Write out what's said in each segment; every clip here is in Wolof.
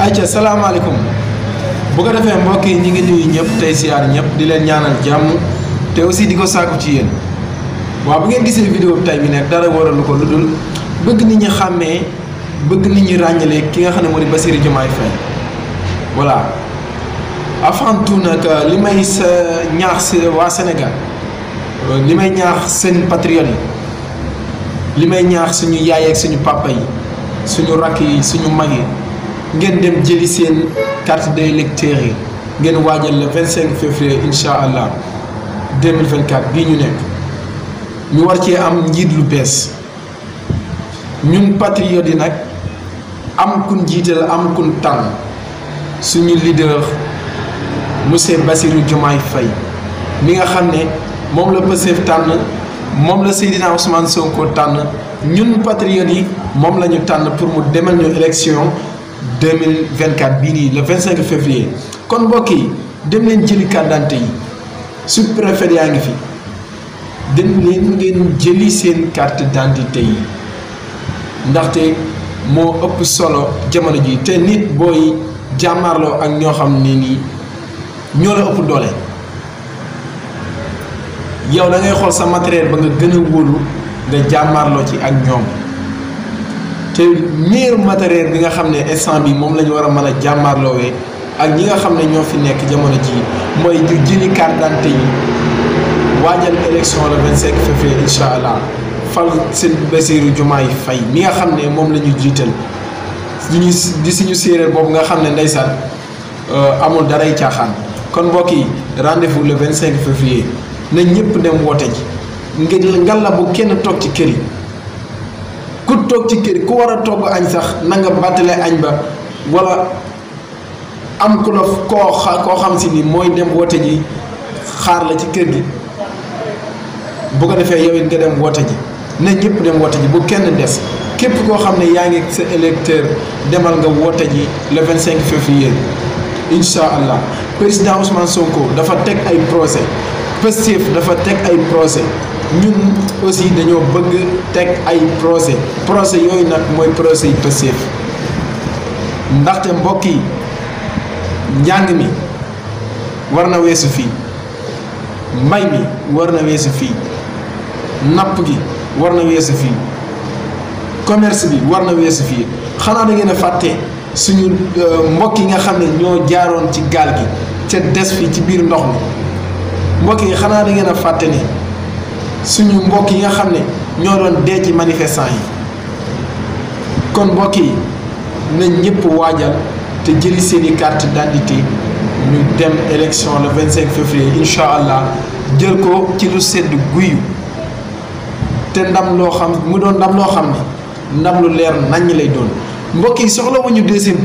ayca salaamaaleykum bu ko defee mbokk yi ñi ngi nuyu ñëpp tey siyaar ñëpp di leen ñaanal jàmm te aussi di ko sàkku ci yéen waaw bu ngeen gisee vidéo bi tey bi nekk dara waralu ko lu dul bëgg nit ñi xàmmee bëgg nit ñi ràññalee ki nga xam ne moo di Bassirou Diomaye Faye voilà avant tout nag li may ñaax si waa Sénégal li may ñaax seen patriotes yi li may ñaax suñu yaay ak suñu papa yi suñu rakk yi suñu mag yi ngeen dem jëli seen carte d'électeur yi ngeen waajal le 25 février incha allah 2024 bii ñu nekk ñu war cee am njiit lu bees ñun patriotes yi nag am kun jiital am kun tànn suñu leader monsieur Bassirou Diomaye Faye mi nga xam ne moom la Pastef tànn moom la Seydina Ousmane Sonko tànn ñun patriotes yi moom la ñu tànn pour mu demal ñu élection 2024 bii nii le 25 février kon mbokk yi dem leen jëli carte d'identité yi sous-préfet yaa ngi fi dem leen ngeen jëli seen carte d'identité yi ndaxte moo ëpp solo jamono ji te nit booy jàmmaarloo ak ñoo xam ne nii ñoo la ëpp doole yow da ngay xool sa matériel ba nga gën a wóolu nga jàmmaarloo ci ak ñoom te meilleur matériel bi nga xam ne instant bi moom la ñu war a mën a jàmmaarloowee ak ñi nga xam ne ñoo fi nekk jamono ji mooy ñu jëli carte d'identité yi waajal élection le 25 février incha allah fal seen Bassirou Diomaye Faye mi nga xam ne moom la ñu jiital di suñu séeréer boobu nga xam ne ndeysaan amul daray caaxaan kon mbokk yi rendez-vous le 25 février na ñëpp dem woote ji ngeen ngalla bu kenn toog ci kër yi ku toog ci kër ku war a togg añ sax na nga bàttale añ ba wala am ku la koo xam si ni mooy dem woote ji xaar la ci kër gi bu ko defee yow it nga dem woote ji na ñëpp dem woote ji bu kenn des képp koo xam ne yaa ngi sa électeur demal nga woote ji le 25 février incha allah président Ousmane Sonko dafa teg ay procès Pastef dafa teg ay procès ñun aussi dañoo bëgg teg ay procès yooyu nag mooy procès yi Pastef ndaxte mbokk yi njàng mi war na weesu fii mbay mi war na weesu fii napp gi war na weesu fii commerce bi war na weesu fii xanaa da ngeen a fàtte suñu mbokk yi nga xam ne ñoo jaaroon ci gaal gi ca des fi ci biir ndox mi mbokk yi xanaa da ngeen a fàtte ne suñu mbokk yi nga xam ne ñoo doon dee ci manifestant yi kon mbokk yi nañ ñëpp waajal te jëli seeni carte d'identité ñu dem élection le 25 février incha allah jël ko ci lu sedd guyu te ndam loo xam mu doon ndam loo xam ne ndam lu leer naññ lay doon mbokk yi soxla wuñu deuxième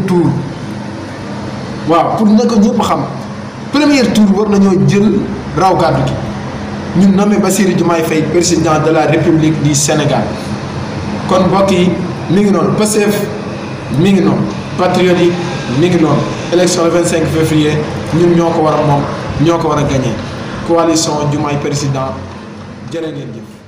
tour waaw pour na ko ñëpp xam premier tour war nañoo jël raw gàddu gi ñun nommé Bassirou Diomaye Faye président de la République du Sénégal kon mbokk yi mi ngi noonu Pastef mi ngi noonu patriote yi mi ngi noonu élection le 25 février ñun ñoo ko war a moom ñoo ko war a gagné coalition Diomaye président jërë ngeen jëf